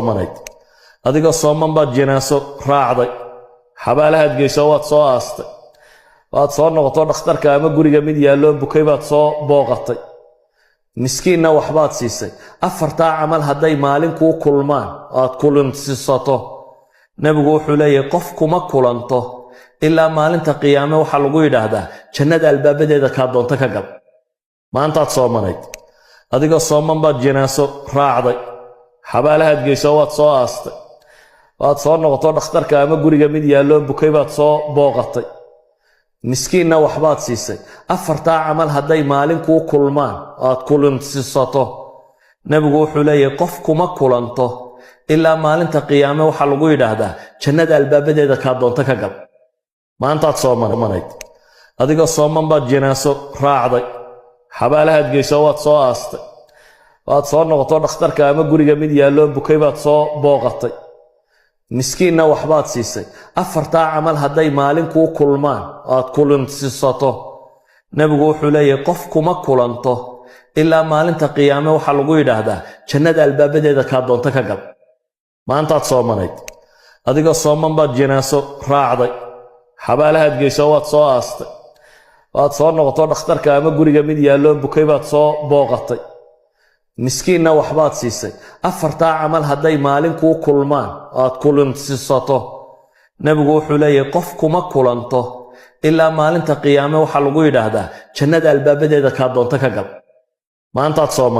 Soomanayd. Adigoo sooman baad jinaaso raacday, xabaalahaad geyso, waad soo aastay, waad soo noqoto, dhakhtarka ama guriga mid yaalloo bukay baad soo booqatay, miskiinna waxbaad siisay. Afartaa camal hadday maalin kuu kulmaan, aad kulansiisato, Nebigu wuxuu leeyahay, qof kuma kulanto ilaa maalinta qiyaame waxaa lagu yidhaahdaa, "Jannada albaabadeeda kaa doonto ka gal." Maantaad soomanayd. Adigoo sooman baad jinaaso raacday, xabaalahaad geyso, waad soo aastay, waad soo noqoto, dhakhtarka ama guriga mid yaalloo bukay baad soo booqatay, miskiinna waxbaad siisay. Afartaa camal hadday maalin kuu kulmaan, aad kulansiisato, Nebigu wuxuu leeyahay, qof kuma kulanto ilaa maalinta qiyaame waxaa lagu yidhaahdaa, "Jannada albaabadeeda kaa doonto ka gal." Maantaad soomanayd. Adigoo sooman baad jinaaso raacday, xabaalahaad geyso, waad soo aastay, waad soo noqoto, dhakhtarka ama guriga mid yaalloo bukay baad soo booqatay, miskiinna waxbaad siisay. Afartaa camal hadday maalin kuu kulmaan, aad kulansiisato, Nebigu wuxuu leeyahay, qof kuma kulanto ilaa maalinta qiyaame waxaa lagu yidhaahdaa, "Jannada albaabadeeda kaa doonto ka gal." Maantaad soomanayd. Adigoo sooman baad jinaaso raacday, xabaalahaad geyso, waad soo aastay, waad soo noqoto, dhakhtarka ama guriga mid yaalloo bukay baad soo booqatay, miskiinna waxbaad siisay. Afartaa camal hadday maalin kuu kulmaan, aad kulansiisato, Nebigu wuxuu leeyahay, qof kuma kulanto ilaa maalinta qiyaame waxaa lagu yidhaahdaa, "Jannada albaabadeeda kaa doonto ka gal." Maantaad soomanay.